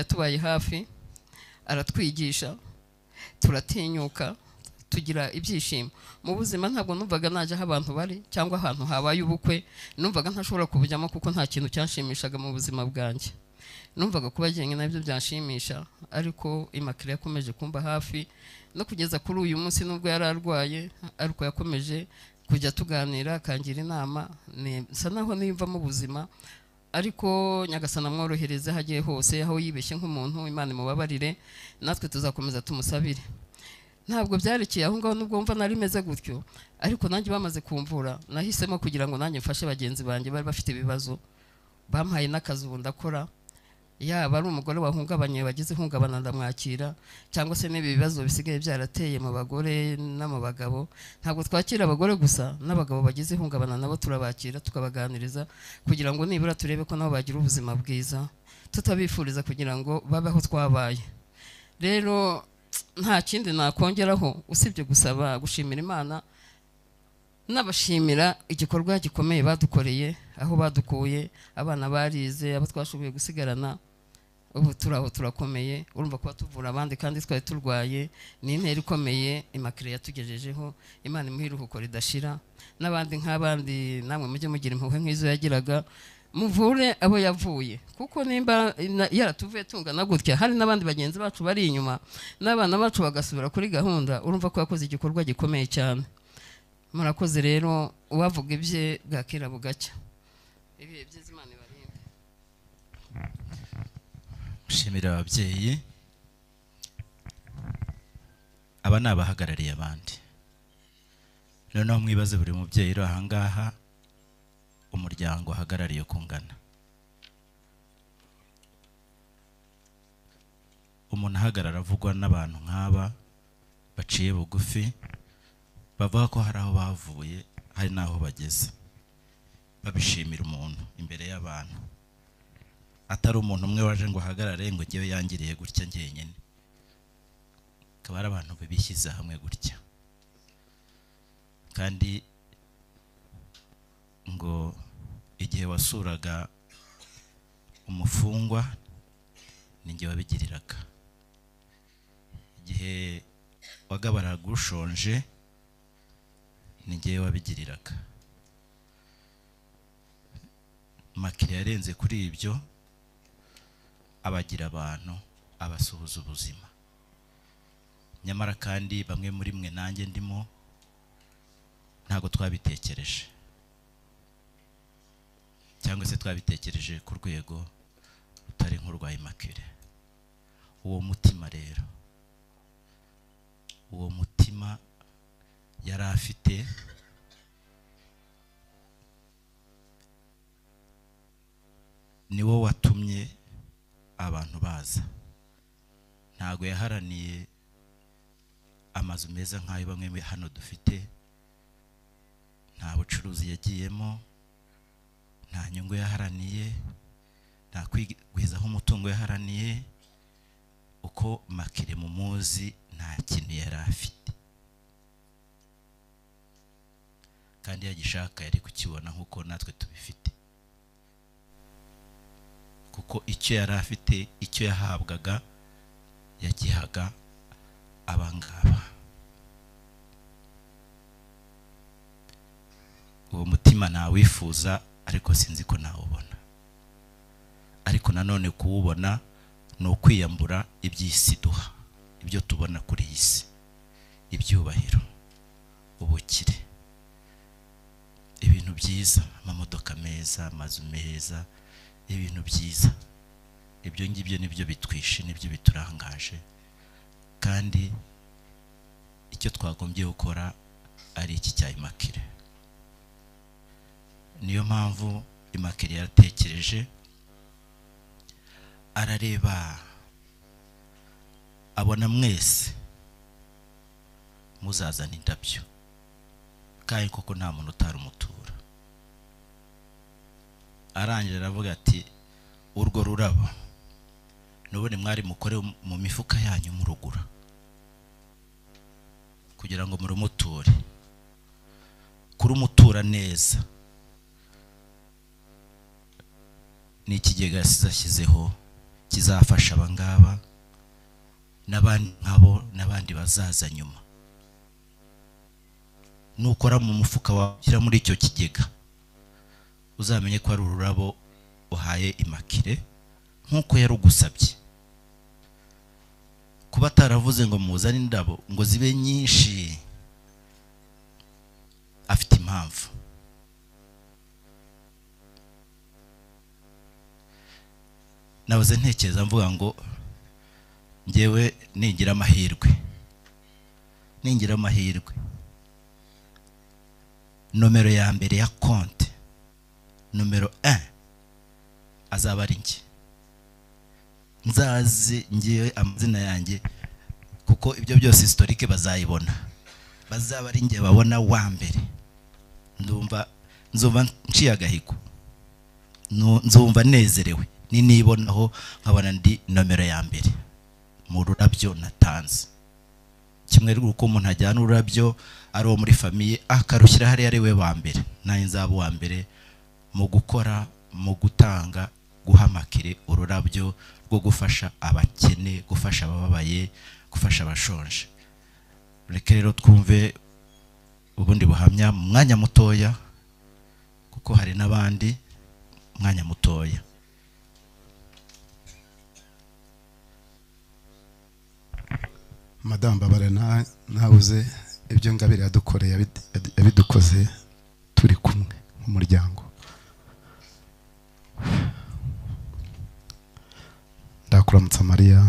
Yatubaye hafi, aratwigisha, turatinyuka, tugira ibyishimo mu buzima. Ntabwo numvaga najya aho abantu bari cyangwa ahantu habaye ubukwe, numvaga ntashobora kubujyamo kuko nta kintu cyanshimishaga mu buzima bwanjye. Numvaga kuba jyenyine nabyo byanshimisha, ariko Immaculée yakomeje kumba hafi no kugeza kuri uyu munsi. Nubwo yari arwaye, ariko yakomeje kujya tuganira, akangira inama, nsa naho niyumvamo ubuzima. Ariko Nyagasana amworohereze aho agiye hose, aho yibeshye nk'umuntu Imana imubabarire, natwe tuzakomeza tumusabire. Ntabwo byarekeye aho ngaho, nubwo mva nari meze gutyo, ariko nanjye bamaze kumvura nahisemo kugira ngo nanjye mfashe bagenzi banjye bari bafite ibibazo. Bampaye n'akazi, ubu ndakora. Yaba ari umugore wahungabanye, wagize ihungabana, ndamwakira, cyangwa se n'ibi bibazo bisigaye byarateye mu bagore no mu bagabo. Ntabwo twakira abagore gusa, n'abagabo bagize ihungabana nabo turabakira, tukabaganiriza kugira ngo nibura turebe ko nabo bagira ubuzima bwiza, tutabifuriza kugira ngo babe aho twabaye. Rero nta kindi nakongeraho usibye gusaba gushimira Imana, n'abashimira igikorwa gikomeye badukoreye, aho badukuye. Abana barize, abo twashoboye gusigarana ubu turi aho turakomeye. Urumva kuba tuvura abandi kandi twari turwaye ni intera ikomeye Immaculée yatugejejeho. Imana imuhe iruhuko ridashira, n'abandi nk'abandi namwe mujye mugira impuhwe nk'izo yagiraga, muvure abo yavuye, kuko nimba yaratuvuye tungana gutya, hari n'abandi bagenzi bacu bari inyuma, n'abana bacu bagasubira kuri gahunda. Urumva ko yakoze igikorwa gikomeye cyane. Murakoze. Rero uwavuga ibye bwakira bugacya. Ibihe byiza, Imana ibarinde. Gushimira ababyeyi, aba ni abahagarariye abandi. Noneho mwibaze buri mubyeyi uri aha ngaha umuryango ahagarariye uko ungana. Umuntu ahagarara avugwa n'abantu nk'aba baciye bugufi, bavuga ko hari aho bavuye, hari n'aho bageze, babishimira umuntu imbere y'abantu, atari umuntu umwe waje ngo ahagarare ngo njyewe yangiriye gutya njyenyine, akaba ari abantu bishyize hamwe gutya. Kandi ngo igihe wasuraga umufungwa ni njye wabigiriraga, igihe wagabaraga ushonje ni njyewe wabigiriraga. Makire yarenze kuri ibyo, abagira abantu, abasuhuza ubuzima. Nyamara kandi bamwe muri mwe, nanjye ndimo, ntabwo twabitekereje, cyangwa se twabitekereje ku rwego rutari nk'urwa Immaculée. Uwo mutima rero, uwo mutima yari afite, niwo watumye abantu baza. Ntabwo yaharaniye amazu meza nk'ayo bamwe hano dufite, nta bucuruzi yagiyemo, nta nyungu yaharaniye, nta kwigwizaho umutungo yaharaniye. Uko Makire mumuzi, nta kintu yari afite, kandi yagishaka yari kukibona nk'uko natwe tubifite, kuko icyo yari afite, icyo yahabwaga, yagihaga abangaba. Uwo mutima nawifuza, ariko sinzi ko nawubona. Ariko nanone kuwubona ni ukwiyambura iby'isi duha, ibyo tubona kuri iyi si, ibyubahiro, ubukire, ibintu byiza, amamodoka meza, amazu meza, ibintu byiza. Ibyo ngibyo nibyo bitwishe, nibyo biturangaje, kandi icyo twagombye gukora ari iki cya Immaculée. Niyo mpamvu Immaculée yaratekereje, arareba, abona mwese muzazana indabyo, kandi koko nta muntu utari umutura. Arangira aravuga ati: "Urwo rurabo nubone mwari mukore mu mifuka yanyu murugura kugira ngo murumuture." Kurumutura neza ni ikigega yasize ashyizeho. Kizafasha abangaba n'abandi nkabo n'abandi bazaza nyuma. Nukora mu mufuka washyira muri icyo kigega, uzamenye ko ari ururabo uhaye Immaculée nk'uko yarugusabye. Kuba ataravuze ngo muzane indabo ngo zibe nyinshi, afite impamvu. Nabuze ntekereza mvuga ngo njyewe ningira amahirwe, ningira amahirwe nomero ya mbere ya konti, nomero 1 azaba ari njye. Nzazi ngiye amazina yanjye, kuko ibyo byose historique bazayibona, bazaba ari njye babona wa mbere. Ndumva nzumva nciye agahigo, nzumva nezerewe ni nibonaho nkabona ndi nomero ya mbere mu rurabyo natanze. Kimwe uko umuntu ajyana ururabyo ari uwo muri famille akarushyira hariya ari we wa mbere, nanjye nzaba uwa mbere mu gukora, mu gutanga, guhamakire ururabyo rwo gufasha abakene, gufasha abababaye, gufasha abashonje. Reka rero twumve ubundi buhamya mu mwanya mutoya, kuko hari n'abandi. Mwanya mutoya. Madame Babare, nabuze ibyo Ngabire yadukoreye, yabidukoze turi kumwe nk'umuryango. Ndakuramutsa Mariya,